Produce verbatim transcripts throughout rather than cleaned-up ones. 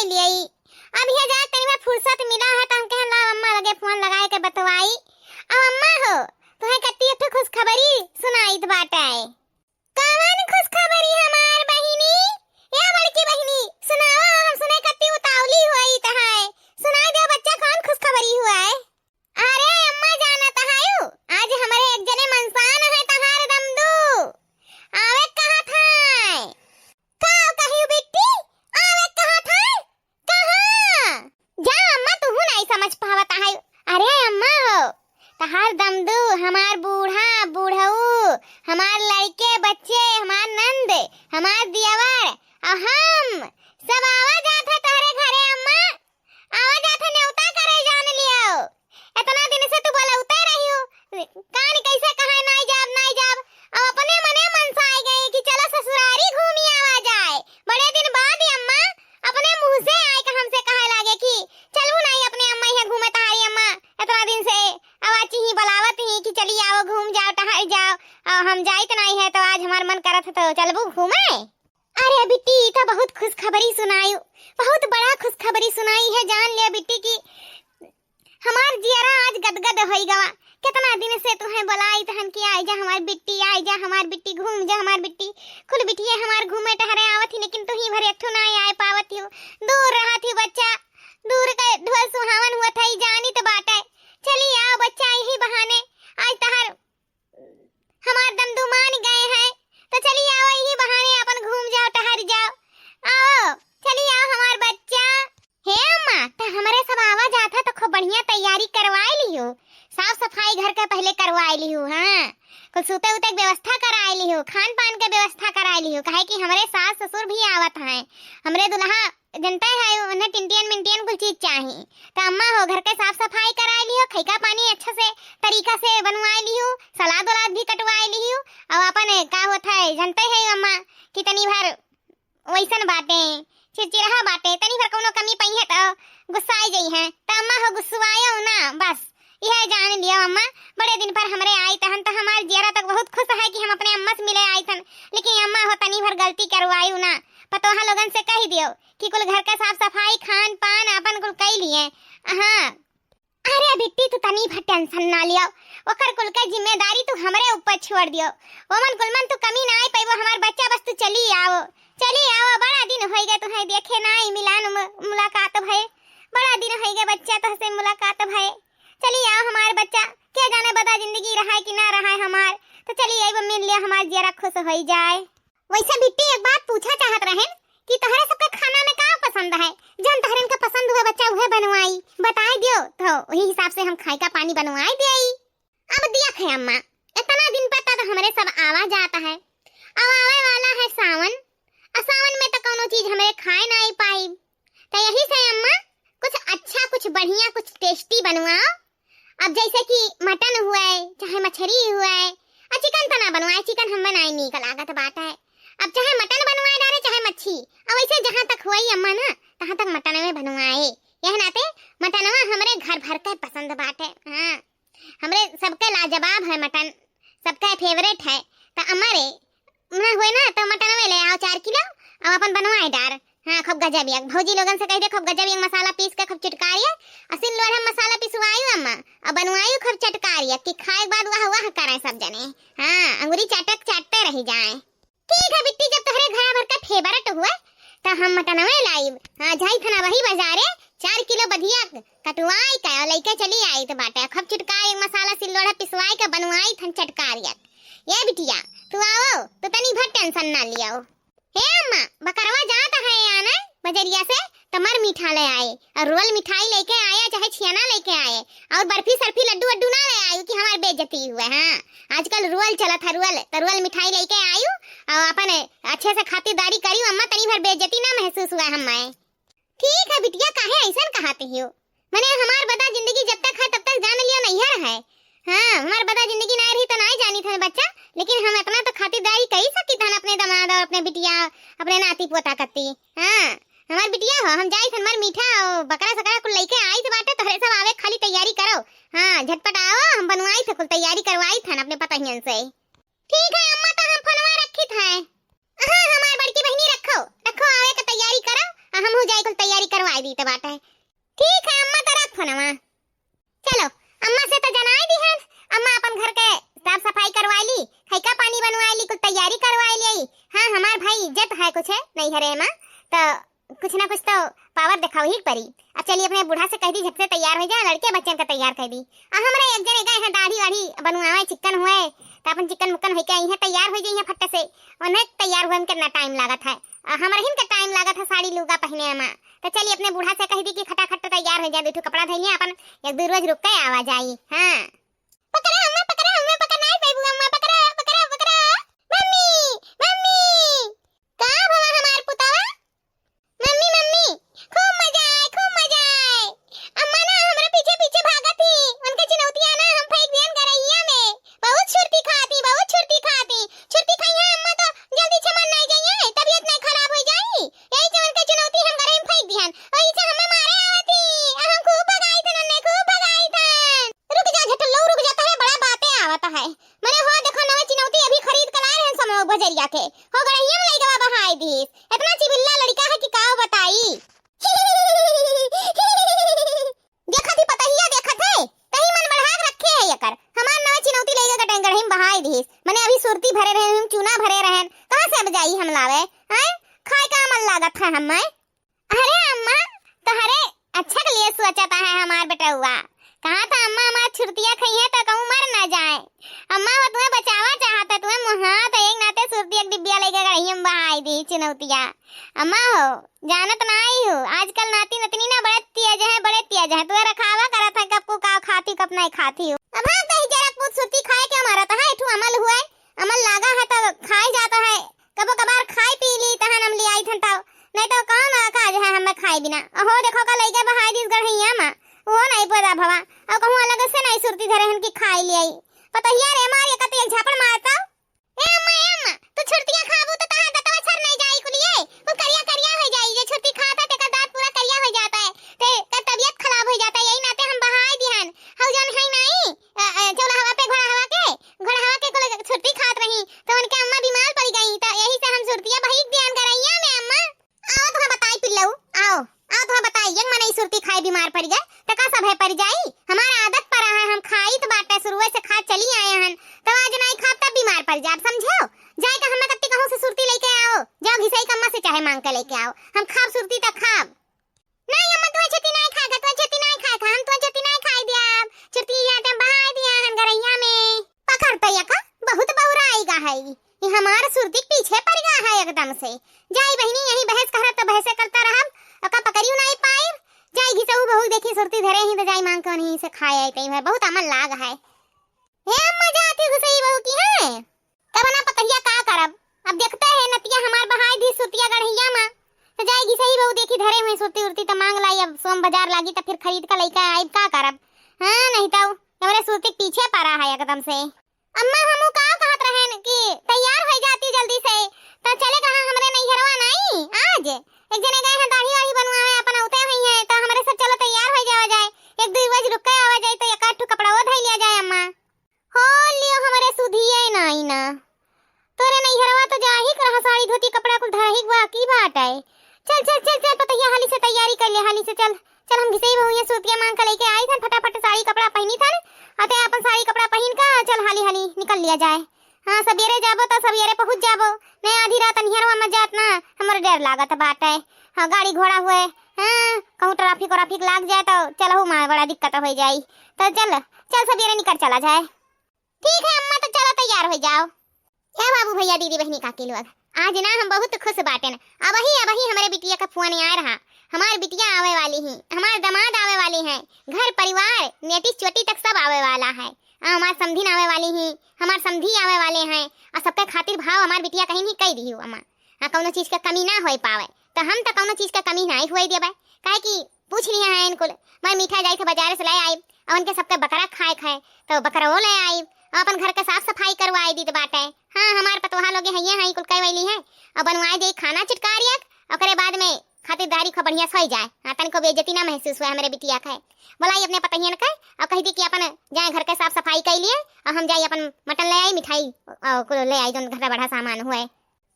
लियाई। अब ये जा तनी में फुर्सत मिला है, त हम कहन ला अम्मा लगे फोन लगाए के बतवाई। अब अम्मा हो, तुहे कत्ती एक ठो खुशखबरी सुनाइत बाटे। कवन खुशखबरी हमार बहिनी? ए बड़की बहिनी, सुनाओ, हम सुने कत्ती उतावली होइत है। सुनाई दे बच्चा, कौन खुशखबरी हुआ है? अरे अम्मा जानत हयू, आज हमरे एक जने मनसान है तहार दमदू। आवे कहत है। का कहियो बिट्टी? आवे कहत है? कहाँ? जा अम्मा, तुहू नाई समझ पावत हयू। अरे अम्मा हो, तहार दमदू, हमार बूढ़ा, बूढ़ऊ, हमार लड़के बच्चे, हमार नंद, हमार दियावर, और हम सब आवा जात है तोहरे घरे अम्मा। आवा जात है, न्योता करे जान लियो। इतना दिन से तू बोलौते रही हो, कान कैसे कहा नाई जाब, नाई जाब। अब अपने मने मनसाए गए कि चलो ससुरारी घूमी आवा जाए। बड़े दिन बाद ही अम्मा अपने मुँह से आए के हमसे कहे लागे कि चलू नाई अपने अम्मा यहाँ घूमे तहारी अम्मा। इतना दिन से अब आची ही बुलावत ही कि चली आओ, घूम जाओ, टहल जाओ। अब हम जाइत नाई है तो आज हमार मन करत है तो चलबू घूमे। अरे बिट्टी, ई त बहुत खुशखबरी सुनायू, बहुत बड़ा खुशखबरी सुनाई है। जान ले बिट्टी कि हमार जियरा आज गदगद होई गवा। कितना दिन से तुहे बोलाई तहन कि आई जा हमार बिट्टी, आई जा हमार बिट्टी, घूम जा हमार बिट्टी। कुल बिटिये हमार घूमे टहरे आवत ही, लेकिन तू ही भर एक ठो ना आए पावत हो। दूर रहत ही बच्चा, दूर के ढोल सुहावन हुआ था, ई जानी त बाटे। चली आओ बच्चा, यही बहाने आज तहर हमार दमदू मान गए हैं, तो चली आओ, यही बहाने अपन घूम जाओ, टहर जाओ। आओ, चली आओ हमार बच्चा। हे अम्मा, त हमरे सब आवा जात है तो खूब बढ़िया तैयारी करवाए लियो, साफ सफाई घर के पहले करवाए लियो। हाँ, कुल सूते उते के व्यवस्था कराए लियो, खान पान के व्यवस्था कराए लियो, काहे कि हमरे सास ससुर भी आवत हैं, हमरे दुल्हा जनते है, उन्हें टिंटियन मिंटियन कुल चीज चाही। त अम्मा हो, घर के साफ सफाई कराए लियो, खैका पानी अच्छा से तरीका से बनवाए लियो, सलाद वलाद भी कटवाए लियो, और अपन का होत है, जनते है अम्मा कि तनी भर वैसन बाटे, चिड़चिड़हा बाटे, तनी भर कौनो कमी पई है तो गुस्साए जई है। त अम्मा हो, गुस्सुआयो ना, बस यह जान लियो अम्मा, बड़े दिन पर हमरे आई तहन त हमार जियरा तक बहुत खुश है कि हम अपने अम्मा से मिले आई थन, लेकिन अम्मा हो, तनी भर गलती करवायू ना, पतोहा लोगन से कह दियो कि कुल घर के साफ सफाई, खान पान अपन कुल कई लिए। हाँ, अरे बिट्टी, तू तनी भर टेंशन ना लियो, ओकर कुल के जिम्मेदारी तू हमरे ऊपर छोड़ दियो। ओमन कुल मन तू कमी ना आई पैबो हमार बच्चा, बस तू चली आओ, चली आओ। बड़ा दिन होई गए तुहे देखे ना, ई मिलान मु-, मुलाकात भए, बड़ा दिन होई गए बच्चा तोहसे मुलाकात भए। चली आओ हमार बच्चा, के जाने बदा जिंदगी रहाए कि ना रहाए हमार, तो चली आइबो मिल लियो, हमार जियरा खुश होई जाए। वैसे बिट्टी, एक बात पूछा चाहत रहेन कि तोहरे सबके खाना में का पसंद है? जौन तोहरेन के पसंद हुए बच्चा, उहे बनवाई, बताए दियो, तो वही हिसाब से हम खाए का पानी बनवाए दियाई। अब दिया खे अम्मा, इतना दिन पर तब हमरे सब आवा जात है, अब आवे वाला है सावन, आ सावन में तो कौनो चीज हमरे खाए ना आई पाई, तो यही से अम्मा कुछ अच्छा, कुछ बढ़िया, कुछ टेस्टी बनवाओ। अब जैसे कि मटन हुए, चाहे मछरी हुए, आ चिकन तना बनवाए, चिकन हम बनाए नीक लागत बात है। अब चाहे मटन बनवाए डारे, चाहे मच्छी, अब ऐसे जहाँ तक हुई अम्मा ना, तहाँ तक मटन में बनवाए। यह नाते मटनवा हमरे घर भर के पसंद बाटे। हाँ, हमरे सबके लाजवाब है मटन, सबके फेवरेट है। त अम्मा रे, ना होए ना तो मटनवे ले आओ चार किलो, अब अपन बनवाए डार। हाँ, खूब गजब एक भौजी लोगन से कह दे, खूब गजब एक मसाला पीस के खूब चटकारिया, असिन लोढ़ा मसाला पिसवायु अम्मा, अब बनवायु खूब चटकारिया कि खाए के बाद वाह वाह करें सब जने। हाँ, अंगुरी चाटक चाटते रह जाए। ठीक है बिट्टी, जब तोहरे घर भर का फेवरेट हुए तो हम मटनवे लाइब। हाँ, जाई थना वही बाजारे, चार किलो बधिया कटवाई का और लइके चली आई तो बाटे। खूब चटकाए एक मसाला सिल्लोड़ा पिसवाई का बनवाई थन चटकारिया। ये बिटिया, तू आओ, तू तनी भर टेंशन ना लियो। हे अम्मा, बकरवा जात है आने बजरिया से, त मर मीठा ले आए और रोल मिठाई लेके आए, चाहे छियाना लेके आए, और बर्फी सर्फी लड्डू वड्डू ना ले आयु कि हमार बेइज्जती हुए। हाँ, आजकल रोल चलत है रोल, त रोल मिठाई लेके आयु और अपन अच्छे से खातिरदारी करियो अम्मा, तनी भर बेइज्जती ना महसूस हुआ हमें। ठीक है बिटिया, काहे ऐसन कहत हियो? मने हमार बदा जिंदगी जब तक है तब तक जान लियो नैहर है। हाँ, हमार बदा जिंदगी ना रही तो ना जानी था बच्चा, लेकिन हम इतना तो खातिरदारी करी सकी थन अपने दामाद और अपने बिटिया, अपने नाती पोता कत्ती। हाँ, हमार बिटिया हो, हम जाई थन, हमार मीठा और बकरा सकरा कुल लेके आई थे बाटे, तोहरे सब आवे खाली तैयारी करो। हाँ, झटपट आओ, हम बनवाई थे कुल तैयारी करवाई थन अपने पतहियन से। ठीक है अम्मा, तो हम फोनवा रखी थे। हाँ, हमार बड़की बहिनी रखो, रखो, आवे का तैयारी करो, आ हमहू जाई कुल तैयारी करवाई दी त बाटे। ठीक है अम्मा, त रख फोनवा। चलो, अम्मा से त जनाई दिहन, अम्मा अपन घर के साफ सफाई करवाई ली, खैका पानी बनवाई ली, कुल तैयारी करवाई ली। हाँ, हमार भाई इज्जत है कुछ है नैहरे मा, त कुछ ना कुछ तो पावर दिखावही के परी। अब चली अपने बूढ़ा से कह दी, झट से तैयार हो जा, लड़के बच्चन का तैयार कर दी। आ हमरा एक जने गए हैं दाढ़ी वाढ़ी बनवावे, चिकन हुए, त अपन चिकन मुकन होके आई हैं, तैयार हो जाई हैं फट्टे से। उन्हें तैयार हुए में कितना टाइम लागत है, आ हमरहिन के टाइम लागत है साड़ी लुगा पहने मा। त चली अपने बूढ़ा से कह दी कि खटाखट तैयार हो जा, दू ठो कपड़ा धइले अपन, एक दू रोज रुक के आवा जाई। हाँ। पकड़ा अम्मा, पकड़ा अम्मा, पकड़ा नहीं पैबू अम्मा, पकड़ा, पकड़ा, पकड़ा। Mummy, mummy. का भवा हमार पुतावा? मम्मी, मम्मी, खूब मजा आए, खूब मजा आए। अम्मा ना हमरे पीछे पीछे भागत ही, उनके चिनौतिया ना हम फेंक दियन गरैया में। बहुत छुरती खाती, बहुत छुरती खाती। छुरती खाई है अम्मा तो जल्दी छमन नहीं जाइए, तबीयत नहीं खराब हो जाई। यही से उनके चिनौती हम गरैया में फेंक दिहन। वही से हमें मारे आवती। आ हम खूब भगाई थन, उन्हें खूब भगाई थन। रुक जा झटल्लो, रुक जा, तोहरे बड़ा बातें आवत है। मने हो देखो नवे चिनौती अभी खरीद के लाए हैं समोग बजरिया के। हो गड़हिया में लइका बहाई दीस। इतना चिबिल्ला लड़का है कि का बताई। देखत ही पतहिया देखत है, तही मन बढ़ा के रखे है एकर। हमार नवे चिनौती लइका गटन गड़ही में बहाई दीस। मने अभी सुरती भरे रहे, हम चूना भरे रहन। कहाँ से अब जाई हम लावे? हैं? खाए का मन लागत है हमें। अरे अम्मा, तोहरे अच्छा के लिए सोचता है हमार बेटउआ। कहा था अम्मा हमार छुरतिया खइहे तो कहूँ मर ना जाए। अम्मा वो तुम्हें बचावा चाहता, तुम्हें मुहात है, एक नाते सुरती एक डिब्बिया लेके गड़हिया में बहाई दी चिनौतिया। अम्मा हो, जानत ना आई हो, आजकल नाती नतनी ना बड़े तेज है, बड़े तेज है। तुम्हें रखावा करत है कब को का खाती कब नहीं खाती हो। अब हाँ कहीं जरा पूत सुरती खाए के मरत है, एक ठू अमल हुए, अमल लागा है तो खाए जाता है। कबो कबार खाई पी ली तहन हम लियाई थन तब, नहीं तो कौन काज है हमें खाए बिना। अहो देखो का लइका बहाई दिस गढ़ैया मा, वो नहीं पैदा भवा। और कहूँ अलग से नहीं सुरती धरे हन कि खाई लियाई। पतहिया रे मार एक एक झापड़ मारता। ए अम्मा, ए अम्मा, तू छुरतिया खाबू तो तहार दतवा छर नहीं जाई कुलिए, वो करिया करिया हो जाई। जे छुरती खाता तेकर दांत पूरा करिया हो जाता है, ते का तबीयत खराब हो जाता है। यही नाते हम बहाई दिहन। हौ जौन है नहीं, अ, अ, चौराहवा पे घोड़ा हवा के, घोड़ा हवा के कुल छुरती खात रही, तो उनके अम्मा बीमार पड़ गई, तो यही से हम सुरतिया बहिक दियान गरैया में अम्मा। आओ तुम्हें बताई पिल्लऊ, आओ, आओ तुम्हें बताई, एक मनई सुरती खाए बीमार पड़ गए, तो का सब है पड़ जाई? हमारा आदत पड़ा है, हम खाई तो बाटे शुरुए से खा चली आए हन, तो आज नहीं खाब तब बीमार पड़ जाब, समझो? जाए का हमें कत्ती कहूँ से सुरती लेके आओ, जाओ घिसई कम्मा से चाहे मांग के लेके आओ, हम खाब सुरती तो खाब। नहीं अम्मा, तुहे छुट्टी नहीं खाए था, तुहे छुट्टी नहीं खाए था, हम तुहे छुट्टी नहीं खाए दिया। छुट्टी यहाँ ते बहाए दिया हन गरैया में। पकड़ तो यका, बहुत बौराई गा है। ये हमार सुरती के पीछे पड़ गा है एकदम से। जाई बहिनी, यही बहस करत तो बहसे करता रहब, ओका पकड़ियो नहीं पाए। जाई घिसऊ बहू देखी सुरती धरे ही तो जाई मांग के उन्हीं से खाए आई तई है, बहुत अमल लाग है। हे अम्मा, जाती घुसई बहू की है। तब ना पतहिया का करब, अब देखते हैं नतिया हमार बहाई दी सुरतिया गढ़िया मा, तो जाई घिसई बहू देखी धरे हुए सुरती उरती तो मांग लाई, अब सोम बाजार लागी तो फिर खरीद का लइका आई का करब। हाँ नहीं तो हमरे सुरती के पीछे पड़ा है एकदम से। अम्मा हमू का कहत रहन कि तैयार हो जाती जल्दी से, तो चले कहा हमरे नैहरवा नहीं आज। एक जने गए हैं दाढ़ी वाढ़ी बनवावे अपन औते हुई है, तो हमरे सब चलो तैयार हो जावा जाए, एक दो रोज रुक के आवा जाए तो एक आध ठो कपड़ा वो धई लिया जाए अम्मा। हो लियो हमरे सुधिये नाई ना। तोरे नैहरवा तो जाही के रहा साड़ी धोती कपड़ा कुल धरही के बाकी बाटे। चल, चल, चल, चल, पतहिया हाली से तैयारी कर ले, हाली से चल। चल हम घिसई बहू ये सूतिया मांग के लेके आई थन, फटाफट साड़ी कपड़ा पहनी थन। अते अपन साड़ी कपड़ा पहन के चल हाली हाली निकल लिया जाए। हाँ, सबेरे जाबो तो सबेरे पहुँच जाबो। नहीं आधी रात अन्हियरवा में जात ना, हमरे डर लागत बाटे। हाँ, गाड़ी घोड़ा हुए, हाँ, कहूँ ट्रैफिक व्रैफिक लाग जाए तो चलहु माँ बड़ा दिक्कत हो जाई। तो चल, चल सबेरे निकल चला जाए। ठीक है अम्मा, तो चलो तैयार हो जाओ। ए बाबू, भैया, दीदी, बहिनी, काकी लोग, आज ना हम बहुत खुश बाटेन। अबही, अबही हमरे बिटिया का फोन आए रहा। हमार बिटिया आवे वाली ही, हमार दामाद आवे वाले हैं, घर परिवार नेटी चोटी तक सब आवे वाला है। आ, हमार समधिन आवे वाली ही, हमार समधी आवे वाले हैं। आ सबके खातिर भाव हमार बिटिया कहीं नहीं कह दी अम्मा। आ, कौनो चीज के कमी ना होए पावे, तो हम तो कौनो चीज के कमी नहीं हुए देबे, काहे कि पूछ लिया है इनको। मैं मीठा जाई थे बाजार से ले आई, और उनके सबके बकरा खाए खाए, तो बकरवो ले आई, और अपन घर के साफ सफाई करवाई दी बाटे। हाँ, हमार पतोहा लोगे हइये हैं, कुल कह वैली है, और बनवाए दे खाना चिटकारिया, ओकरे बाद में खातिरदारी को बढ़िया सोई जाए। हाँ, तनिको बेइज्जती ना महसूस हुए हमरे बिटिया के। बोलाई अपने पतहियन के, और कह दी कि अपन जाए घर के साफ सफाई कर लिए, और हम जाई अपन मटन ले आई, मिठाई, और कुल ले आई, जौन घर बड़ा सामान हुए।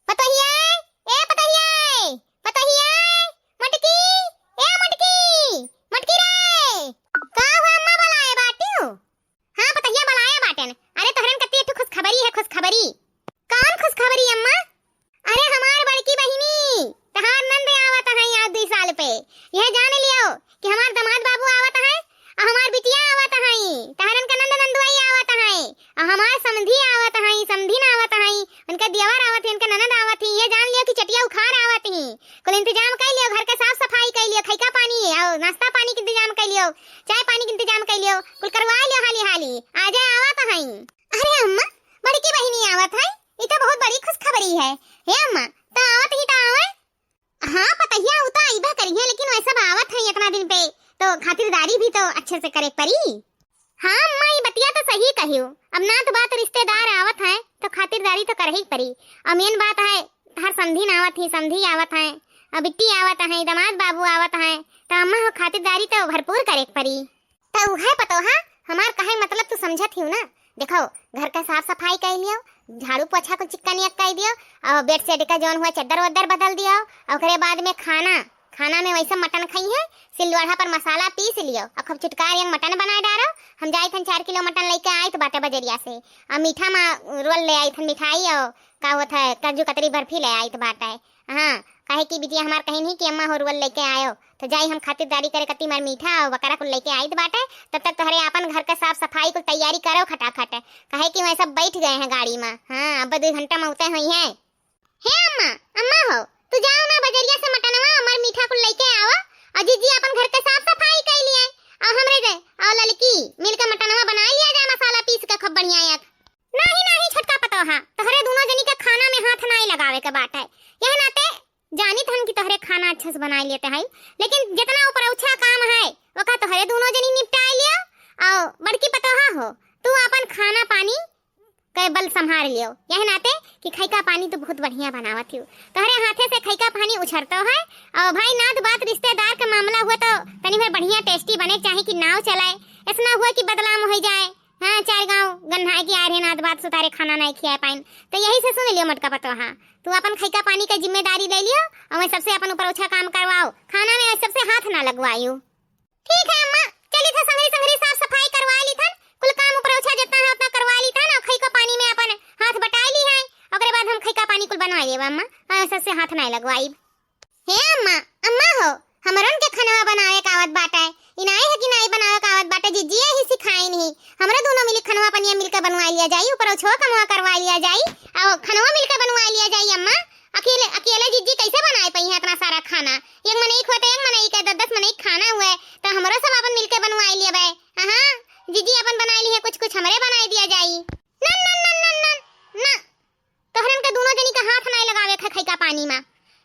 पतोहिया, ए पतोहिया, पतोहिया, मटकी, यह जान लियो कि हमार दामाद बाबू आवत हैं, अउ हमार बिटिया आवत हैं, तहरन के नंद नंदुआई आवत हैं, अउ हमार समधी आवत हैं, समधिन आवत हैं, उनके देवर आवत हैं, उनके ननद आवत हैं। यह जान लियो कि चटिया उखार आवत हैं। कुल इंतजाम कइ लियो, घर के साफ सफाई कइ लियो, खइका पानी अउ नाश्ता पानी के इंतजाम कइ लियो, चाय पानी के इंतजाम कइ लियो, कुल करवा लियो हाली हाली। आजे आवत हैं। अरे अम्मा, बड़की बहिनी आवत हैं, ई तो बहुत बड़ी खुशखबरी है। हे अम्मा, तो आवत ही तो आवे। हाँ पतहिया, उ तो अइबे करिहैं, लेकिन वैसे अब आवत हैं इतना दिन पे, तो खातिरदारी भी तो अच्छे से करे परी। हाँ अम्मा, ई बतिया तो सही कहियो। अब नात बात रिश्तेदार आवत हैं, तो खातिरदारी तो करही परी। अउ मेन बात है, तहार समधिन आवत ही, समधी आवत हैं, अउ बिट्टी आवत हैं, दामाद बाबू आवत हैं, तो अम्मा हो खातिरदारी तो भरपूर करे परी। तो उहे पतोहा, हमार कहे मतलब तू समझत हियो ना। देखो, घर का साफ सफाई कइ लियो, झाड़ू पोछा को चिक्का नियक कइ दियो, अउ बेड सेड का जौन हुआ चद्दर वद्दर बदल दियो, अउ ओकरे बाद में खाना, खाना में वैसे मटन खइहैं, सिललोढ़ा पर मसाला पीस लियो, अउ खूब चुटकार यंग मटन बनाए डारो। हम जाइत हन चार किलो मटन लइके आइत बाटे बजरिया से, अउ मीठा मा रोल ले आइत हन मिठाई, अउ का होत है काजू कतरी बर्फी ले आइत बाटे। हाँ, काहे कि बिटिया हमार कहिन ही कि अम्मा हो रोल लइके आयो, तो जाई हम खातिरदारी करे कती मार मीठा अउ बकरा कुल लइके आइत बाटे। तब तक तोहरे आपन घर का साफ सफाई कुल तैयारी करो खटाखट, काहे कि वह सब बैठ गए हैं गाड़ी मा। हाँ, अब दुइ घंटा मा उतरे होइहैं। हे अम्मा, अम्मा हो, तू जाओ ना बजरिया से मटनवा अउ मार मीठा कुल लइके आओ, अउ जिज्जी आपन घर के साफ सफाई कइ लिए, अउ हमरे जे, अउ ललकी मिल के मटनवा बनाइ लिया जाए मसाला पीस के खूब बढ़िया एक। नाही, नाही छोटका पतोहा, तोहरे दुनो जनी के खाना में हाथ नाही लगावे के बाटे। यह नाते जानित हन कि तोहरे खाना अच्छा से बनाए लेते हैं, लेकिन जितना ऊपर उछा काम है, ओका तोहरे दुनो जनी निपटाए लियो। अउ बड़की पतोहा हो, तू आपन खाना पानी के बल संभार लियो। यह नाते कि खइका पानी तू बहुत बढ़िया बनावत हियो, तोहरे हाथे से खइका पानी उछरतो है। अउ भाई नात बात रिश्तेदार के मामला हुआ तो तनी भर बढ़िया tasty बने के चाही कि नाव चलाए, ऐसा ना हुआ कि बदलाम होइ जाए। हाँ, चार गाँव गन्हाए कि आ रहे नात बात सुतारे खाना नाही खियाए पाइन। तो यही से सुन लियो मोटका पतोहा, तू आपन खइका पानी के जिम्मेदारी ले लियो अउ वह सबसे आपन ऊपर उछा काम करवाओ, खाना में सबसे हाथ ना लगवायो। ठीक है अम्मा, चली था संगरी संगरी साफ सफाई करवा ली थन, कुल काम ऊपर उछा जितना है उतना करवा ली थन, अउ खइका पानी में आपन हाथ बटाए ली है, ओकरे बाद हम खइका पानी कुल बनवा लेब अम्मा, अउ सबसे हाथ नाही लगवाई। हे अम्मा, अम्मा हो, हमरन के खनवा बनावे का आवत बाटे। ई नाई है कि नाई बनावे का आवत बाटे, जिज्जिए ही सिखाइन ही। हमरे दुनो मिली खनवा पनिया मिलके बनवा लिया जाई, ऊपर उछवा कमवा करवा लिया जाई, अउ खनवा मिलके बनवा लिया जाई अम्मा। अकेले, अकेले जिज्जी कैसे बनाए पइहैं इतना सारा खाना? एक मनई के होते एक मनई के, दस दस मनई के खाना हुए, तो हमरो सब अपन मिलके बनवा लेबे। हाँ, जिज्जी अपन बनाए ली है, कुछ कुछ हमरे बनाए दिया जाई। नन, नन, नन, नन, नन, ना। तोहरन के दुनो जनी के हाथ नाही लगावे के खइका पानी मा।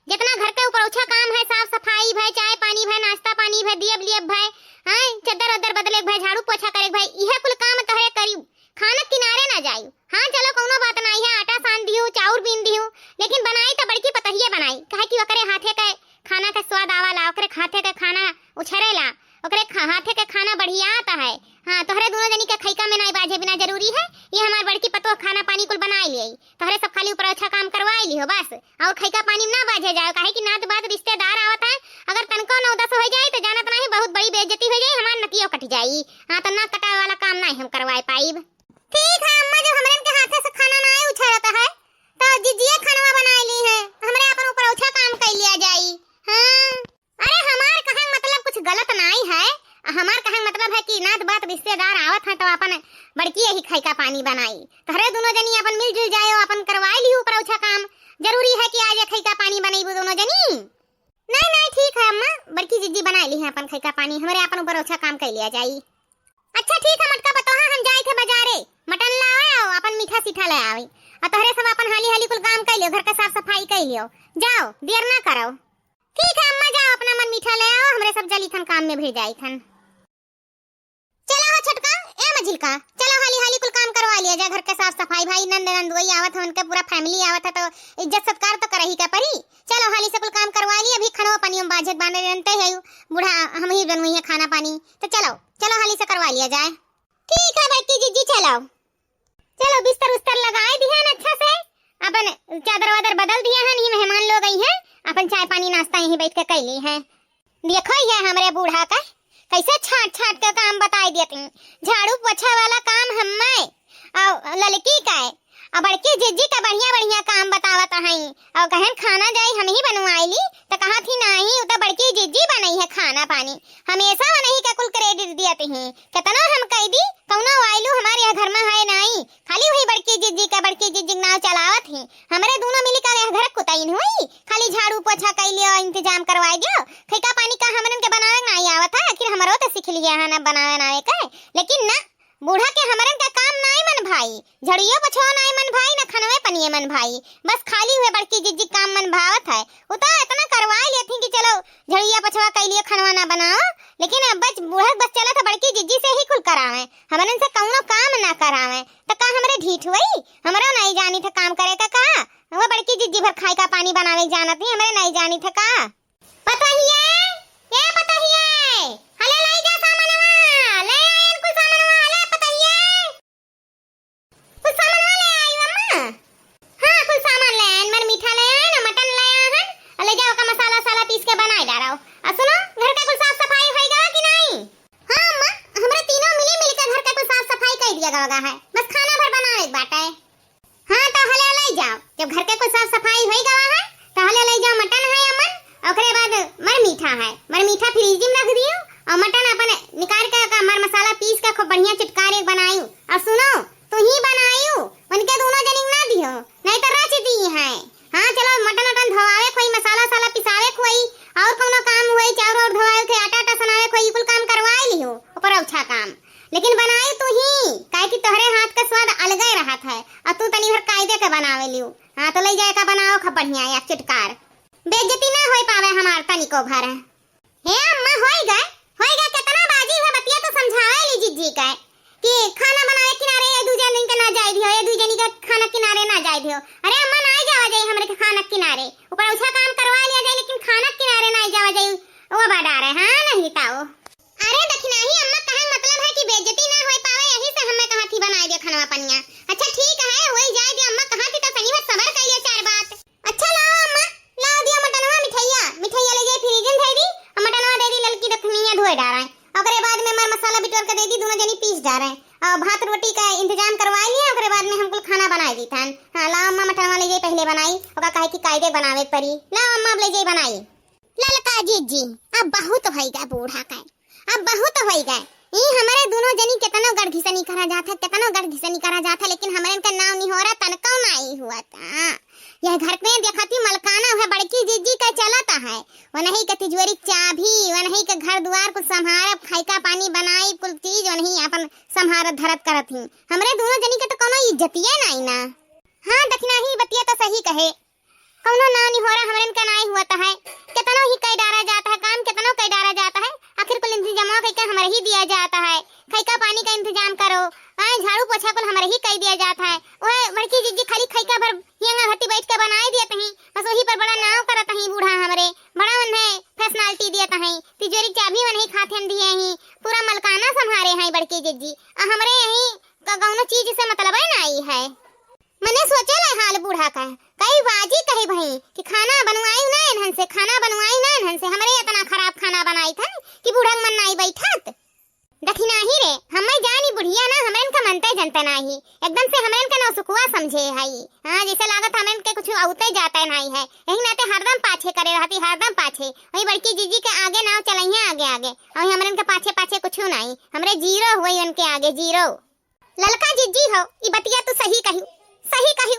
जितना घर के ऊपर उछा काम है, साफ सफाई भय, चाय पानी भय, नाश्ता पानी भय, दियब लियब भय, हैं, चद्दर वद्दर बदले भय, झाड़ू पोछा करे भय, इहे कुल काम तोहरे करी, खाना किनारे ना जाई। हाँ चलो कौनो बात नाही है, आटा सान दियो, चाउर बीन दियो, लेकिन बनाई तो बड़की पतहिए बनाई, काहे कि ओकरे हाथे के खाना के स्वाद आवाला, ओकरे हाथे के खाना उछरेला, ओकरे खा-, हाथे के खाना बढ़िया आता है। हाँ, तोहरे दुनो जनी के खइका में नाही बाझे बिना जरूरी है, ये हमार बड़की पतोह खाना पानी कुल बनाए लियाई। तोहरे सब खाली ऊपर अच्छा काम करवाए लिहो बस, अउर खइका पानी में ना बाझे जाओ, काहे कि नात बात रिश्तेदार आवत है, अगर तनको नौ दस होइ जाई तो जानत नाही बहुत बड़ी बेइज्जती होइ जाई, हमार नकियो कट जाई। हाँ, तो नाक कटावे वाला काम नाही हम करवाए पाइब। ठीक है अम्मा, जब हमरन के हाथे से खाना नाही उछरत है, तो जिज्जिए खानवा बनाए ली है, हमरे अपन ऊपर अच्छा काम कइ लिया जाई। हाँ। अरे हमार कहे के मतलब कुछ गलत नाही है, हमार कहे के मतलब है कि नात बात रिश्तेदार आवत हैं तो अपन बड़की यही खइका पानी बनाई। तोहरे दुनो जनी अपन मिलजुल जायो, अपन करवाए लिहू ऊपर उछा काम। जरूरी है कि आज ये खइका पानी बनइबू दुनो जनी? नाही नाही ठीक है अम्मा, बड़की जिज्जी बनाए ली है अपन खइका पानी, हमरे अपन ऊपर उछा काम कइ लिया जाई। अच्छा ठीक है मोटका पतोहा, हम जाइत है बजारे, मटन लावे अउ अपन मीठा सीठा ले आवे, अउ तोहरे सब अपन हाली हाली कुल काम कइ लियो, घर का साफ सफाई कइ लियो, जाओ देर ना करो। ठीक है अम्मा, जाओ अपना मन मीठा ले आओ, हमरे सब जली थन काम में भिड़ जाई थन। चला हो छोटका, ए मझिलका, चलो हाली हाली कुल काम करवा लिया जाए, घर के साफ सफाई, भाई नंद नंदोई आवत है, उनके पूरा family आवत है, तो इज्जत सत्कार तो करही के परी। चलो हाली से कुल काम करवा लिया, अभी खनवा पनियो में बाझे के बाने रहते है, बूढ़ा हम ही बनवई है खाना पानी, तो चलो, चलो हाली से करवा लिया जाए। ठीक है बड़की जिज्जी, चलो। चलो बिस्तर उस्तर लगाए दिहन अच्छा से, अपन चादर वादर बदल दिहन, ई मेहमान लोग अइहैं, अपन चाय पानी नाश्ता यहीं बैठ के कइ लिहैं। देखो ये हमरे बूढ़ा का कैसे छाट छाट के काम बताए देती, झाड़ू पोछा वाला काम हम्मे, अउ ललकी का, अब बड़की जिज्जी का बढ़िया बढ़िया काम बतावत हई, और कहन खाना जाई हम ही बनवाई ली, त कहत ही नाही, उ त बड़की जिज्जी बनई है खाना पानी। हमेशा उन्हीं का कुल credit दियत ही। केतनो हम कह दी, कौनो value हमारे यह घर में है नाही, खाली वही बड़की जिज्जी का, बड़की जिज्जी का नाव चलावत ही। हमरे दोनों मिली का यह घर कुतैन हुई, खाली झाड़ू पोछा कई लियो, इंतजाम करवाई दियो। खैका पानी का हमरन के बनावे नाही आवत है, आखिर हमरो तो सीख लिया है ना बनावे नावे के। लेकिन ना, बूढ़ा के हमरन का काम नाही मन भाई, झड़ियो पोछवा नाही मन भाई, ना खनवे पनिये मन भाई। बस खाली हुए बड़की जिज्जी काम मन भावत है। उ तो इतना करवाई लेत ही कि चलो झड़िया पोछवा कई लियो, खनवा ना बनाओ। लेकिन अब बस बूढ़ा बस चला था बड़की जिज्जी से ही कुल करावे, हमरन से कौनो काम ना करावे। त का हमरे ढीठ हुई? हमरो नाही जानी था काम करे का का? वो बड़की जिज्जी भर खाई का पानी बनावे के जानत ही, हमरे नाही जानी था का? पतोहिए, ए पतोहिए, हले लाई जा सामानवा, ले आयन कुल सामानवा, हले पतोहिए। कुल सामानवा ले आई अम्मा? हाँ, कुल सामान ले आयन, मर मीठा ले आयन, मटन ले आयन, ले जाओ का मसाला साला पीस के बनाई डाराओ। आ सुनो, घर का कुल साफ सफाई होई गवा कि नाही? हाँ अम्मा, हमरे तीनों मिली मिली के घर का कुल साफ सफाई कर दिया गवा है, बस खाना भर बनावे के बाटे। हाँ, तो हले लई जाओ, जब घर के कुल साफ सफाई होई गवा है, तो हले लई जाओ, मटन है अमन, ओकरे बाद मर मीठा है, मर मीठा फ्रिज में रख दियो, और मटन अपन निकाल के का मर मसाला पीस के खूब बढ़िया चुटकार एक बनायू। और सुनो, तू ही बनायू, उनके दोनों जनी ना दियो, नहीं तो रच दी है। हाँ, चलो, मटन उटन धोआवे खोई, मसाला साला पिसावे खोई, और कौनो काम होई, चाउर और धोआवे खोई, आटा आटा सनावे खोई, कुल काम करवाए लियो, ऊपर औछा काम। लेकिन बनाई तू ही, काहे कि तोहरे हाथ का स्वाद अलगे रहत है, और तू तनी भर कायदे के बनावे लियो। हाँ, तो ले जाए का बनाओ खा बढ़िया या चुटकार, बेइज्जती ना होई पावे हमार तनिको भर। हे अम्मा, होई गए, होई गए, कितना बाजी हुआ बतिया तो समझावे ली जिज्जी के कि खाना बनावे किनारे ये दू जनी के ना जाए दियो, ये दू जनी के खाना किनारे ना जाए दियो। अरे अम्मा, ना जावा जाए हमरे के खाना किनारे, ऊपर उछा काम करवा लिया जाए, लेकिन खाना किनारे ना जावा जाए, वो बड़ा रहे, हाँ, नहीं ताओ। अरे दखिनाही अम्मा, कहे मतलब है कि बेइज्जती ना होई पावे, यही से हमें कहा थी बनाए दे खनवा पनिया। अच्छा ठीक है, होई जाए दे अम्मा, कहा थी तो सही में सबर कर लिया चार बात। अच्छा लाओ अम्मा, लाओ दियो मटनवा मिठाइया, मिठाइया ले जाए फ्रिज में धर दी, और मटनवा दे दी ललकी दखिनिया धोए डारा है। ओकरे बाद में मर मसाला बिटोर के दे दी, दोनों जनी पीस डारा है। और भात रोटी का इंतजाम करवा लिया, ओकरे बाद में हम कुल खाना बनाए दी थान। हाँ, लाओ अम्मा मटनवा ले जाए पहले बनाई, ओका काहे कि कायदे बनावे के परी। लाओ अम्मा अब ले जाए बनाई। ललका जिज्जी, अब बहुत होई गए बूढ़ा के, अब बहुत होई गए। ई हमरे दोनों जनी केतनो गढ़ घिसनी करा जात है, केतनो गढ़ घिसनी करा जात है, लेकिन हमरे इनका नाव निहोरा तनकौ नाई हुआ था। यह घर में देखती मलकाना है, बड़की जिज्जी का चलत है, वनही के तिजोरी के चाभी, वनही के घर दुआर कुल संभारब, खाई का पानी बनाई, कुल चीज वनही अपन संभारत धरत करत ही। हमरे दोनों जनी के तो कोनो इज्जतिये नाई ना। हाँ, दखिनाही बतिया तो सही कहे, कौनो नाव निहोरा हमरन का नाई हुआ है। केतनो ही कई डारा जाता है काम, केतनो कई डारा जाता है, आखिर कुल इंतजामवा कई के हमरे ही दिया जाता है। खैका पानी का इंतजाम करो, आए झाड़ू पोछा कुल हमरे ही कई दिया जाता है। वह बड़की जिज्जी खाली खैका भर हियंगा घटी बैठ के बनाए दिए तही, बस वही पर बड़ा नाव करत ही बूढ़ा हमरे, बड़ा उन्हें फैसनालिटी दिए तही, तिजोरी चाबी उन्हें खाते दिए ही, पूरा मलकाना संभारे हैं बड़की जिज्जी। आ हमरे यही क-, कौनो चीज से मतलब है ना आई है। मने सोचे ले हाल बूढ़ा का, कई बाजी कहे भई कि खाना बनवाई ना इन्हन से, खाना बनवाई ना इन्हन से, हमरे इतना खराब खाना बनाई थन कि बूढ़ा के मन नाई बैठत। दखिनाही रे, हमें जानी बुढ़िया ना, हमरन का मनते जनते नाही, एकदम से हमरन का नौसुकुआ समझे हई। हाँ, जैसे लागत हमरन के कुछ औते जाते नाही है, यही नाते हरदम पाछे करे रहती, हरदम पाछे। वही बड़की जिज्जी के आगे नाव चलइया आगे आगे, और हमरन के पाछे पाछे कुछ नाही, हमरे जीरो हुई उनके आगे, जीरो। ललका जिज्जी हो, ई बतिया तू सही कही, सही कही।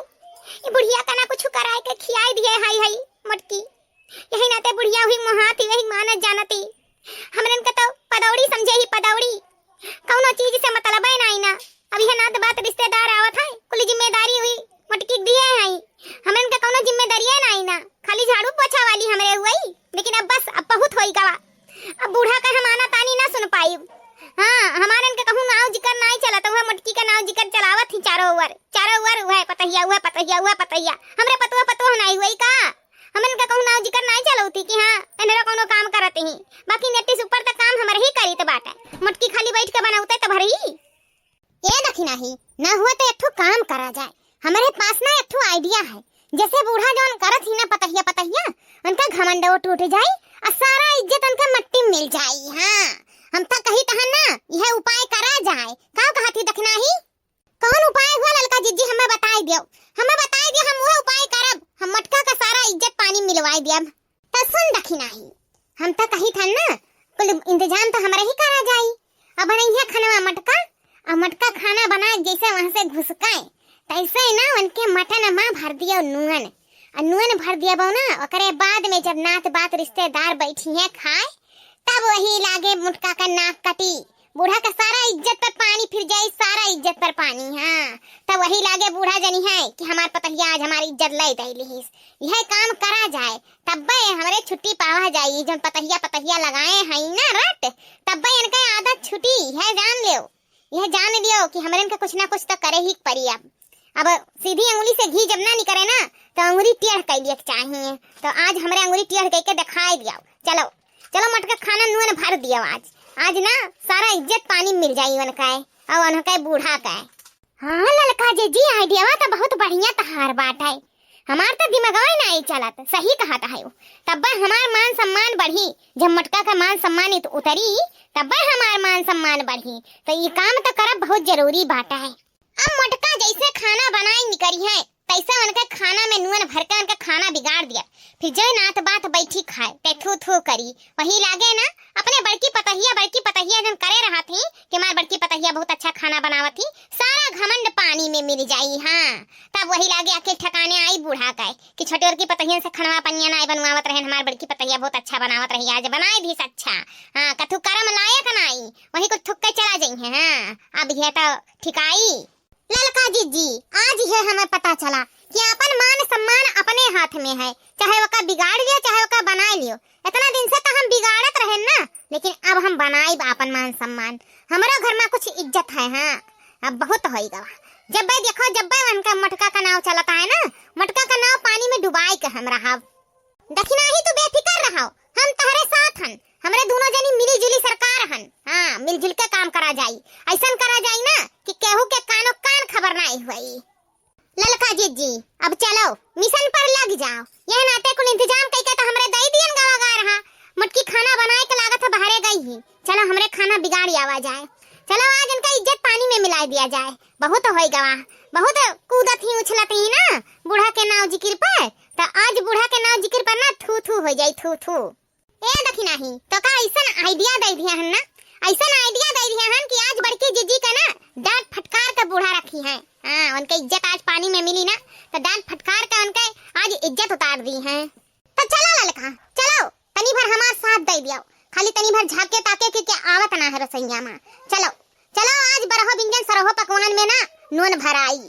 ई बुढ़िया का ना कुछ कराए के खियाए दिए हाई हाई मोटकी। यही नाते बुढ़िया हुई मोहाती, वही मानत जानती। हमरन के तो पदौड़ी समझे ही पदौड़ी, कौनो चीज से मतलब है नाई ना। अब यह नात बात रिश्तेदार आवत है, कुल जिम्मेदारी हुई मोटकी दिए है। हमरन के कौनो जिम्मेदारी है नाई ना, खाली झाड़ू पोछा वाली हमरे हुई। लेकिन अब बस, अब बहुत होई गवा। अब बूढ़ा का हम आना तानी ना सुन पाई। हाँ, हमारन के कहूँ नाव जिकर नाई चलत, वह मोटकी का नाव जिकर चलावत ही चारों ओर, चारों ओर वह पतहिया, वह पतहिया, वह पतहिया। हमरे पतुआ पतुआ नाई हुई का? हमरन के कहूँ नाव जिकर नाई चलौती कि हाँ, एनरा कौनो काम करत ही। बाकी नेटिस ऊपर तक काम हमरे ही करीत बाटे। मोटकी खाली बैठ के बनौते तो भरी। ए दखिनाही, ना हुआ तो एक ठो काम करा जाए। हमरे पास ना एक ठो idea है। जैसे बूढ़ा जौन करत ही ना पतहिया पतहिया, उनका घमंड वो टूट जाई और सारा इज्जत उनका मट्टी में मिल जाई। हाँ, हम तो कही तहन ना, यह उपाय करा जाए। का कहत ही दखिनाही? कौन उपाय हुआ ललका जिज्जी, हमें बताई दियो। रिश्तेदार बैठी हैं खाए, तब वही लागे मोटका का नाक कटी। बूढ़ा का सारा इज्जत पर पानी फिर जाई, सारा इज्जत पर पानी। हाँ, तब वही लागे बूढ़ा जनी है कि हमार पतहिया आज हमारी इज्जत ले दे लिहिस। यह काम करा जाए, तब्बे हमरे छुट्टी पावा जाई। जब पतहिया पतहिया लगाए हैं ना रट, तब्बे इनके आदत छुटी है, जान लियो। यह जान लियो कि हमरे इनका कुछ ना कुछ तो करे ही पड़ी। अब अब सीधी अंगुली से घी जब ना निकरे ना, तो अंगुरी टेढ़ कइ लिया के चाहिए। तो आज हमरे अंगुरी टेढ़ कइ के दिखाई दिया। चलो, चलो मोटका, खाना नुअन भर दियो आज। आज ना सारा इज्जत पानी मिल जाई उनका है, और उनका बूढ़ा का है। हाँ ललका जीजी, आइडियावा तो बहुत बढ़िया तहार बाटे। हमार तो दिमागवा ही नहीं चलत, सही कहत है वो। तब्बे हमार मान सम्मान बढ़ी, जब मोटका का मान सम्मान इत-, उतरी, तब्बे हमार मान सम्मान बढ़ी। तो ये काम तो करब बहुत जरूरी बाटे। अब मोटका जैसे खाना बनाई निकरी है, तैसे उनके खाना में नुअन भर के उनके खाना बिगाड़ दिया। फिर जो नात बात बैठी खाए, ते थू थू करी। वही लागे ना, अपने बड़की पतहिया, बड़की पतहिया जन करे रहा थी कि हमार बड़की पतहिया बहुत अच्छा खाना बनावत थी, सारा घमंड पानी में मिल जाई। हाँ, तब वही लागे अकेल ठिकाने आई बूढ़ा का है कि छोटे और की पतहियन से खनवा पनिया ना बनवावत रहे, हमार बड़की पतहिया बहुत अच्छा बनावत रही, आज बनाए भी अच्छा। हाँ, कथू करम लायक नाई, वही कुछ थुक के चला जाई है। हाँ, अब यह तो ठिकाई। ललका जीजी, आज यह हमें पता चला कि अपन मान सम्मान अपने हाथ में है, चाहे ओका बिगाड़ लियो, चाहे ओका बनाए लियो। इतना दिन से तो हम बिगाड़त रहे ना, लेकिन अब हम बनाइब अपन मान सम्मान। हमरो घर में कुछ इज्जत है। हाँ, अब बहुत होई गवा। जब भाई देखो, जब भाई उनका मोटका का नाव चलता है ना, मोटका का नाव पानी में डुबाई के हम रहब। दखिनाही, तू बेफिकर रहो, हम तहरे साथ हन। हमरे दोनों जनी मिली जुली सरकार हन। हाँ, मिलजुल के काम करा जाई। ऐसन करा जाई ना कि केहू के कानो कान खबर ना हुई। ललका जीजी, अब चलो, मिशन पर लग जाओ। यह नाते कुल इंतजाम कई के तो हमरे दई दियन गवा गा रहा। मोटकी खाना बनाए के लागत है बहरे गई ही। चलो, हमरे खाना बिगाड़ आवा जाए। चलो, आज इनका इज्जत पानी में मिला दिया जाए। बहुत होई गवा, बहुत कूदत ही उछलत ही ना बूढ़ा के नाव जिकिर पर, तो आज बूढ़ा के नाव जिकिर पर ना थू थू हो जाई, थू थू। ए दखिनाही, तो का ऐसन आइडिया दे दिया हन ना, ऐसन आइडिया दे दिया हन कि आज बड़की जीजी का ना डांट फटकार के बूढ़ा रखी है। हाँ, उनके इज्जत आज पानी में मिली ना, तो डांट फटकार के उनके आज इज्जत उतार दी है। तो चलो ललका, चलो, तनी भर हमार साथ दे दियो, खाली तनी भर झाके ताके के, के आवत ना है रसोइया में। चलो, चलो, आज बरहो बिंजन सरहो पकवान में ना नून भराई।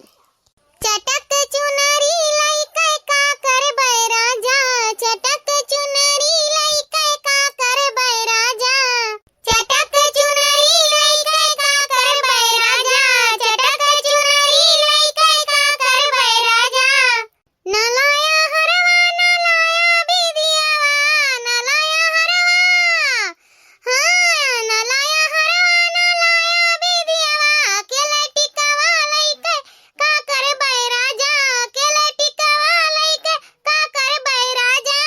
चटक चुनरी लइके का करबै राजा, चटक चुनरी लइके का करबै राजा, चटक चुनरी लइके का करबै राजा, चटक चुनरी लइके का करबै राजा। ना लाया हरवा, ना लाया बिदियावा, ना लाया हरवा। हाँ, ना लाया हरवा, ना लाया बिदियावा, के लटिकवा लइके का करबै राजा, के लटिकवा लइके का करबै राजा।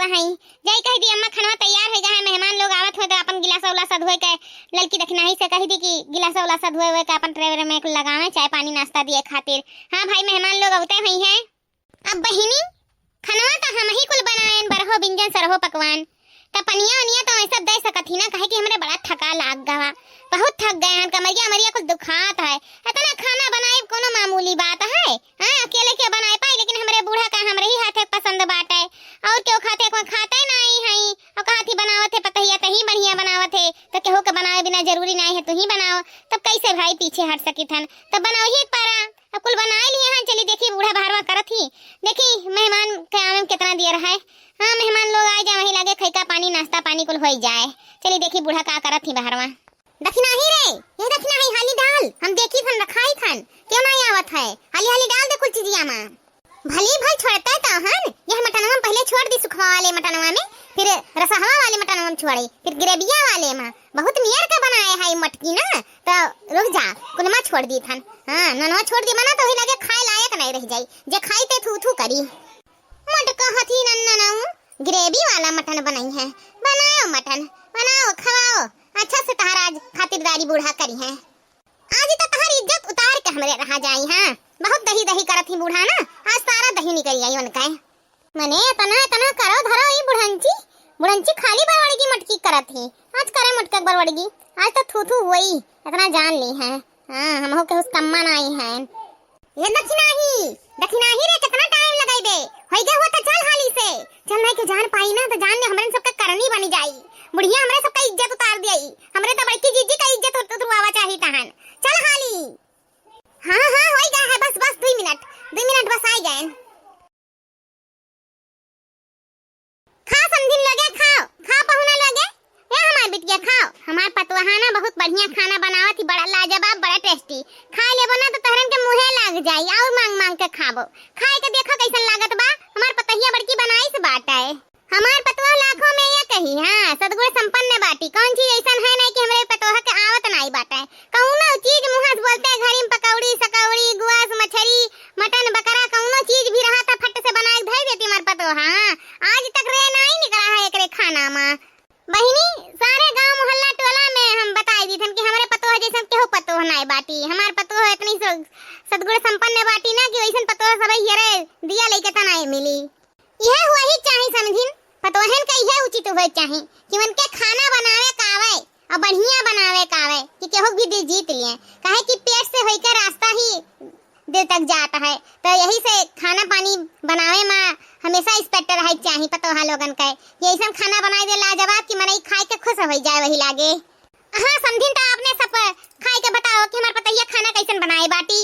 हई। जाई कहि दी, "अम्मा, खनवा तैयार होइ गा है, मेहमान लोग आवत होए तो अपन गिलासा उलासा धोए के।" ललकी दखिनाही से कहि दी कि गिलासा उलासा धोए हुए के अपन ट्रे व्रे में लगावे, चाय पानी नाश्ता दिए खातिर। हाँ भाई, मेहमान लोग अउते होइहैं। अब बहिनी, खनवा त हमही कुल बनाएन, बरहो बिंजन सरहो पकवान। त पनिया ओनिया त वैसे दे सकत ही ना, काहे कि हमरे बड़ा थका लाग गवा, बहुत थक गए हन, कमरिया अमरिया कुल दुखात है। इतना खाना बनाए कोनो मामूली बात है? हाँ, अकेले के बनाए पाई, लेकिन हमरे बूढ़ा का हमरे ही हाथे पसंद बाटे, और केहू खाते को खाते नाई है। और कहा थी बनावत है पतहिया, तही बढ़िया बनावत है, तो केहू के बनावे बिना जरूरी नाई है तू ही बनाओ। तब कैसे भाई पीछे हट सकित हन? तब बनाओ ही परा। अब कुल बनाए लिए हैं, चली देखी बूढ़ा बहरवा करत ही। देखी मेहमान के आवे में कितना देर है। हाँ, मेहमान लोग आए जाए, वहीं लागे खैका पानी, नाश्ता पानी कुल होई जाए। चली देखी बूढ़ा का करत ही बहरवा। दखिनाही रे, ये दखिनाही, हाली डाल, हम देखी थन, रखाई थन, क्यों नहीं आवत है? हाली हाली डाल दे कुल चीजिया मा। भली भल छोड़ते तो हन, यह मटनवा में पहले छोड़ दी, सुखवा वाले मटनवा में, फिर रसहवा वाले मटनवा में छोड़े, फिर ग्रेविया वाले में। बहुत मेर के बनाए है मटकी ना, तो रुक जा, कुलमा छोड़ दी थन। हाँ, ननवा छोड़ दी मना, तो वही लगे खाए लायक नहीं रह जाई, जे खाई ते थू थू करी। मटका हथी नन्ननऊ, ग्रेवी वाला मटन बनई है। बनाओ मटन, बनाओ, खवाओ, अच्छा से तहार आज खातिरदारी बूढ़ा करी है। आज तो तहार इज्जत उतार के हमरे रहा जाई, हाँ। बहुत दही दही करत ही बूढ़ा ना, आज सारा दही निकल जाई उनका। मने इतना, इतना करो धरो ई बुढ़ंची, बुढ़ंची खाली बरवड़गी मटकी करत ही। आज करे मटका बरवड़गी, आज तो थू थू हुई, इतना जान ली है। हाँ, हमहू के हुस कम्मा नाई है। ये दखिनाही, दखिनाही रे, कितना टाइम लगाई बे? होई गए हुआ तो चल हाली से। चल नहीं के जान पाई ना तो जान ले हमरे सबका करनी बनी जाई। बुढ़िया हमरे सबका इज्जत उतार दियाई। हमरे तो बड़की जीजी का इज्जत उत-, उतरवावा चाही तहन। चल हाली। हाँ, हाँ, होई गए है, बस, बस, दुई मिनट, दुई मिनट बस आई गए। खाओ समधिन लोगे, खाओ, खाओ पहुना लोगे। ए हमार बिटिया, खाओ। हमार पतोहा ना बहुत बढ़िया खाना बनावत ही, बड़ा लाजवाब, बड़ा टेस्टी। खाए लेबो ना तो तहरन के मुँहे लाग जाई, और मांग मांग के खाबो। खाए के देखो कैसन लागत बा, हमार पतोहिया बड़की बनाइस बाटे। हमार पतोह लाखों में एक ही, हाँ, सदगुण संपन्न बाटी। कौन चीज ऐसन है नहीं कि हमरे पतोह के आवत नाई बाटे। कौनो चीज मुँह से बोलते घड़ी में पकौड़ी, सकौड़ी, गुआस, मछरी, मटन, बकरा, कौनो चीज भी रहा था, फट से बना के धर देती हमार पतोह। हाँ, आज तक रे नाई निकला है एकरे खाना मा। बहिनी, सारे गांव मोहल्ला टोला में हम बताई दी थन कि हमरे पतोह जैसन केहू पतोह नाई बाटी। हमार पतोह इतनी स-, सदगुण संपन्न बाटी ना कि वैसन पतोह सबई हियरे दिया लेके त नाई मिली। इहे हुआ ही चाही समझिन, पतोहन का इहे उचित हुए चाही कि उनके खाना बनावे का आवे और बढ़िया बनावे का आवे कि केहू भी दिल जीत लिए, काहे कि पेट से होइके रास्ता ही दिल तक जात है। तो यही से खाना पानी बनावे में हमेशा expert रहे चाही पतोहा लोगन के। ये ऐसन खाना बनाए दे लाजवाब कि मनई खाए के खुश हो जाए वही लागे। हाँ समझिन, तो आपने सब खाए के बताओ कि हमार पतोहिया खाना कैसन बनाए बाटी।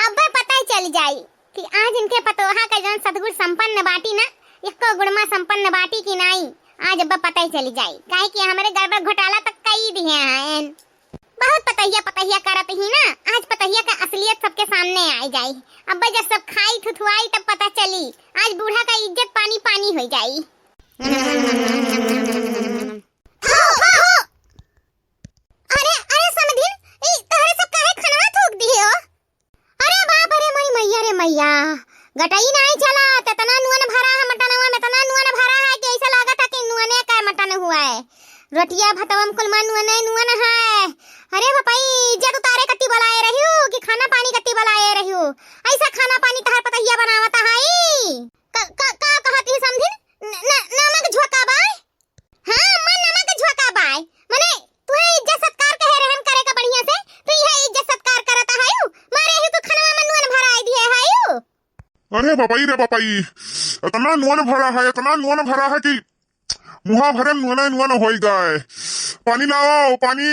अब पता चल जाई कि आज इनके पतोहा का जौन सदगुण संपन्न बाटी ना, एको गुण मा संपन्न बाटी की नाई, आज अब पता ही चली जाई, काहे कि हमरे गड़बड़ घोटाला तक कई दिए हैं। बहुत पतहिया पतहिया करत ही ना, आज पतहिया का असलियत सबके सामने आई जाई। अब जब सब खाई थुथुआई तब पता चली, आज बूढ़ा का इज्जत पानी पानी हो जाई। अरे, अरे समधिन, ई तोहरे सब काहे खनवा थूक दिहे हो? अरे बाप रे, मोरी मैया रे मैया, गटई नाई चला, इतना नुअन भरा है मटनवा में, इतना नुअन भरा है कि ऐसा लागत है कि नुअने का मटन हुआ है। रोटिया भतवा में कुल मा नुअने नुअन है। अरे बपई, इज्जत उतारे कत्ती बलाए रहियो कि खाना पानी कत्ती बलाए रहियो? ऐसा खाना पानी तहार पतहिया बनावत है। का, का, का कहत ही समधिन? न, न, नमक झोंका बाय? हाँ, अम्मा, नमक झोंका बाय। मने, तुहे इज्जत सत्कार कहे रहन करे का बढ़िया से, तू इहे इज्जत सत्कार करत आयु? मारे ही तू खनवा में नुअन भराई दिए आयु। अरे बपई रे बपई, इतना नुअन भरा है, इतना नुअन भरा है कि मुहा भरे नुअन नुअन होई गए। पानी लाओ, पानी।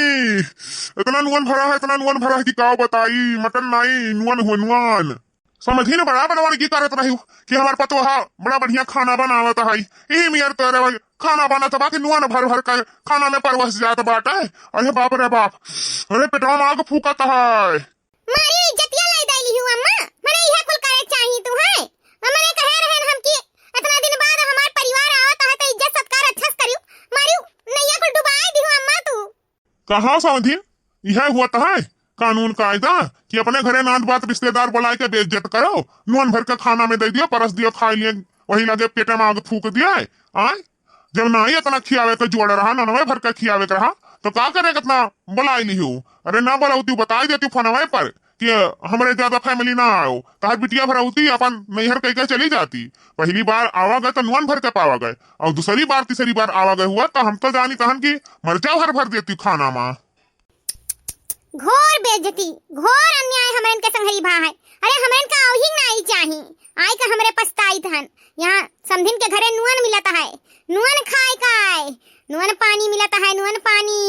इतना नुअन भरा है, इतना नुअन भरा है कि का बताई, मटन नाई, नुअन हो नुअन। समझी न, बड़ा बनवानगी करत रही कि हमार पतोहा बड़ा बढ़िया खाना बनावत है। ई मियर तोरे वाली खाना बनत बा कि नुअन भर भर के खाना में परवस जात बाटे। अरे बाप रे बाप, अरे पेटवा में आग फूकत है। मारी इज्जतिया लाई दैली हूँ अम्मा, मने इहे कुल करे चाही तू है। मने कहे रहन हम कि इतना दिन बाद हमार परिवार आवत है तो इज्जत सत्कार अच्छा से करियो, मारियो नैया कुल डुबाए दिहु अम्मा तू। कहाँ समधिन, यह हुआ तो है कानून कायदा कि अपने घरे नात बात रिश्तेदार बुलाए के बेइज्जत करो, नुअन भर के खाना में दे दियो, परस दियो, खाए लिए, वही लगे पेटे में आग फूक दिया है। आय, जब नाई इतना खियावे के जोड़ रहा, ननवे भर के खियावे के रहा, तो का करे कितना बुलाई लिहू? अरे ना बुलाउती, बताई देती फोनवे पर कि हमरे ज्यादा family ना आओ, तहार बिटिया भर आउती, अपन नैहर कह के चली जाती। पहली बार आवा गए तो नुअन भर के पावा गए, और दूसरी बार, तीसरी बार आवा गए हुआ तो हम तो जानी तहन कि मरचा भर भर देती खाना मा। घोर बेइज्जती, घोर अन्याय हमरन के संघरी भा है। अरे हमरन का औही नाई चाही, आय का हमरे पछताइत हन। यहाँ समधिन के घरे नुअन मिलत है, नुअन खाए का आए, नुअन पानी मिलत है, नुअन पानी।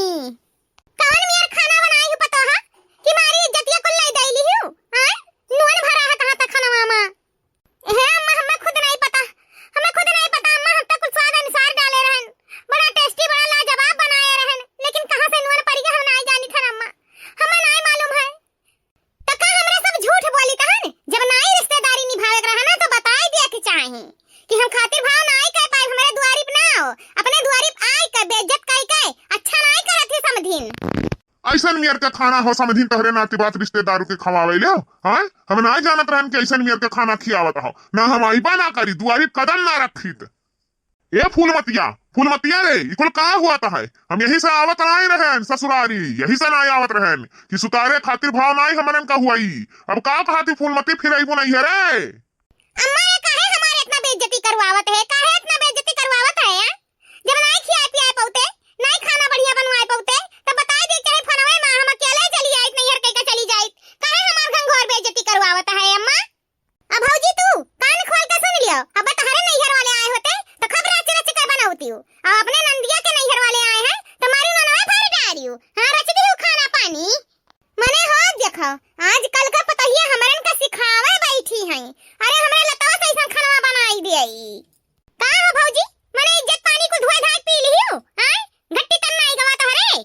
कवन मेर खाना बनाई हूँ पतोहा कि मारी इज्जतिया कुल लाई दैली हूँ। आय, नुअन भरा है कहाँ तक खाना मा? हे अम्मा, हमें खुद नहीं पता, हमें खुद नहीं पता अम्मा, हम तो कुल स्वाद अनुसार डाले रहन। बड़ा tasty, बड़ा लाजवाब बनाए रहन, लेकिन कहाँ से नुअन पड़ी गए हम नाई जानी थन अम्मा, हमें नाई मालूम है। तो का हमरा सब झूठ बोली तहन? जब नाई रिश्तेदारी निभावे के रहा ना तो बताई दिया के चाही कि हम खातिर भाव नाई कह पाए, हमरे दुआरी पे ना आओ, अपने दुआरी पे आए के बेइज्जत कई के अच्छा नाई करत ही समधिन। ऐसन मेर के खाना हो समधिन तहरे नाती बात रिश्तेदारों के खवावे ले हो? हाँ, हम ना जानत रहन कि ऐसन मेर के खाना खियावत हो, ना हम आइबा ना करी, दुआरी कदम ना रखित। ए फूलमतिया, फूलमतिया रे, ई कुल का हुआ त है? हम यही से आवत नाई रहन ससुरारी, यही से नाई आवत रहन कि सुतारे खातिर भाव नाई हमरन का हुआई। अब का कहती फूलमती फिर अइबो नहीं है रे? अम्मा, ये काहे हमारे इतना बेइज्जती करवावत है? काहे इतना बेइज्जती करवावत है, हैं? जब नाई खियाए पियाए पौते, नाई खाना बढ़िया बनवाए पौते, तब बताए दे चाहे फोनवे में हम अकेले चली जाइत, नैहर कह के चली जाइत। काहे हमार घंघोर बेइज्जती करवावत है अम्मा? अब भौजी तू कान खोल के सुन लियो, अब तहरे नैहर वाले आए होते तो खूब रच रच के बनौती हूँ। अब अपने नंदिया के नैहर वाले आए हैं तो मारी ननवा भर डारी हूँ। हाँ, रच दी हूँ खाना पानी। मने हो देखो, आजकल का पतोहिया हमरन का सिखावे बैठी हैं। अरे हमरे लतवा से ऐसन खाना बनाई दे। का हो भौजी, मने इज्जत पानी कुल धोए धाए पी लिहियो, हैं? घट्टी तन नाई गवा तोहरे।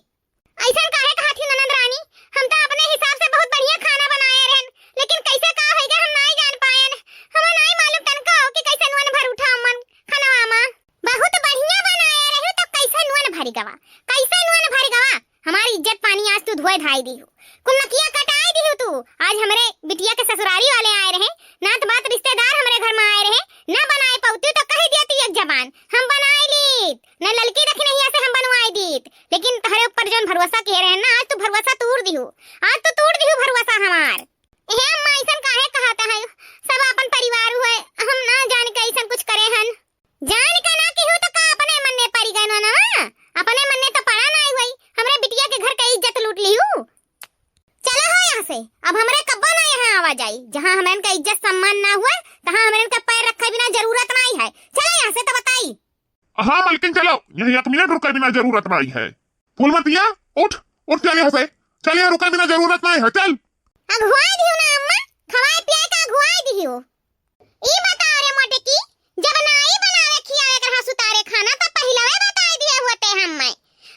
ऐसन काहे कहत ही ननद रानी? हम तो अपने हिसाब से बहुत बढ़िया खाना बनाए रहन, लेकिन कैसे का होइगा हम नाई जान पायन। हमें नाई मालूम तनको कि कैसे नुअन भर उठा मन खनवा मा। बहुत बढ़िया बनाए रहे तो कैसे नुअन भर गवा, कैसे नुअन भर गवा? हमारी इज्जत पानी आज तू धोए धाई दी हो, कुल नकिया कटाई दी हो तू। आज हमरे बिटिया के ससुरारी वाले आए रहे, नात बात रिश्तेदार हमरे घर में आए रहे, ना बनाए पौती तो कह दिया तू एक जबान, हम बनाए लीत, न ललकी दखिनहिया से हम बनवाए दीत, लेकिन तहरे ऊपर जौन भरोसा किए रहे ना, आज तू भरोसा तोड़ दिहू, आज तू तोड़ दिहू भरोसा हमार। हे अम्मा, ऐसन काहे कहत है? सब अपन परिवार हुए, हम ना जान के ऐसन कुछ करे हन। जान के ना किहू तो का अपने मन में पड़ी गए ना, ना? अपने मन में तो पड़ा ना हुई, हमरे बिटिया के घर का इज्जत लूट लिहू। चला हो यहाँ से, अब हमरे कब्बो ना यहाँ आवा जाई। जहाँ हमरन का इज्जत सम्मान ना हुए, तहाँ हमरन का पैर रखे बिना जरूरत नहीं है। चला यहाँ से तो बताई। हाँ मलकिन, चलो, यहीं एक मिनट रुके बिना जरूरत नहीं है। फूलमतिया, उठ, उठ, चल यहाँ से, चल, यहाँ रुके बिना जरूरत नहीं है, चल। अगुआई दियो ना अम्मा, खवाए पियाए का अगुआई दियो। ई बताओ रे मोटकी, जब नाई बनावे खियावे के रहा सुतारे खाना, तब पहिलवे बताई दिए होते हम मैं।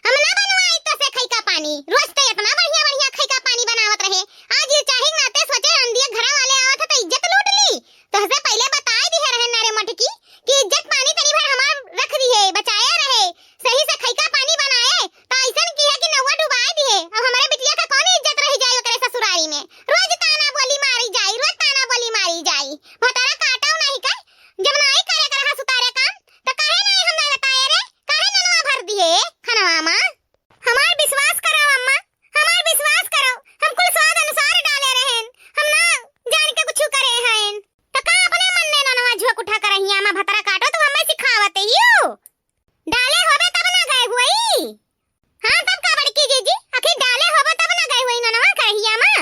हम ना बनवाई तो से खैका पानी, रोज तो इतना बढ़िया बढ़िया खैका पानी बनावत रहे। आज ये चाही ना ते सोचे रंदिया घरा वाले आवत है तो इज्जत लूट ली। तो से पहले बताई दिए रहे ना रे मोटकी कि इज्जत पानी तनी भर हमार रख दिए, बचाया रहे। सही से खैका पानी बनाए, तो ऐसन किया कि नौवा डुबाए दिए। अब हमरे बिटिया का कौन इज्जत रह जाए ओकरे ससुरारी में? रोज ताना बोली मारी जाई, रोज ताना बोली मारी जाई। भतारा काटो नहीं कर, जब नाई करे के रहा सुतारे काम, तो काहे नाई हमरा बताए रे? काहे नलवा भर दिए खनवा मा? हमार विश्वास करो अम्मा, हमार विश्वास करो, हम कुल स्वाद अनुसार डाले रहेन, हम ना जान के कुछ करे हैं। तो का अपने मन में ननवा झोंक उठा कर हिया मा भतारा काटो तो हमें सिखावत ही हो। डाले होबे तब ना गए हुई। हाँ, तब का बड़की जीजी, आखिर डाले होबे तब ना गए हुई ननवा करहिया मा।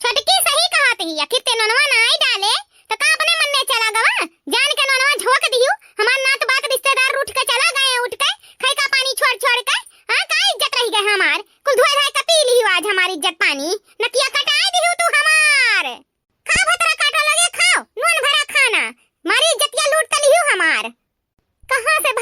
छोटकी सही कहत ही, आखिर ते ननवा ना आई डाले, तो का अपने मन में चला गवा? जान के ननवा झोंक दिहू, हमार नात बात रिश्तेदार रूठ के चला गए, उठ के, खैका पानी छोड़ छोड़ के। हाँ, का इज्जत रह गए हमार? कुल धोए धाए के पी लिहू आज हमार इज्जत पानी, नकिया कटाए दिहू तू हमार। खाओ भतरा काटो लगे, खाओ, नून भरा खाना, मारी इज्जतिया लूट त लिहू हमार। कहाँ से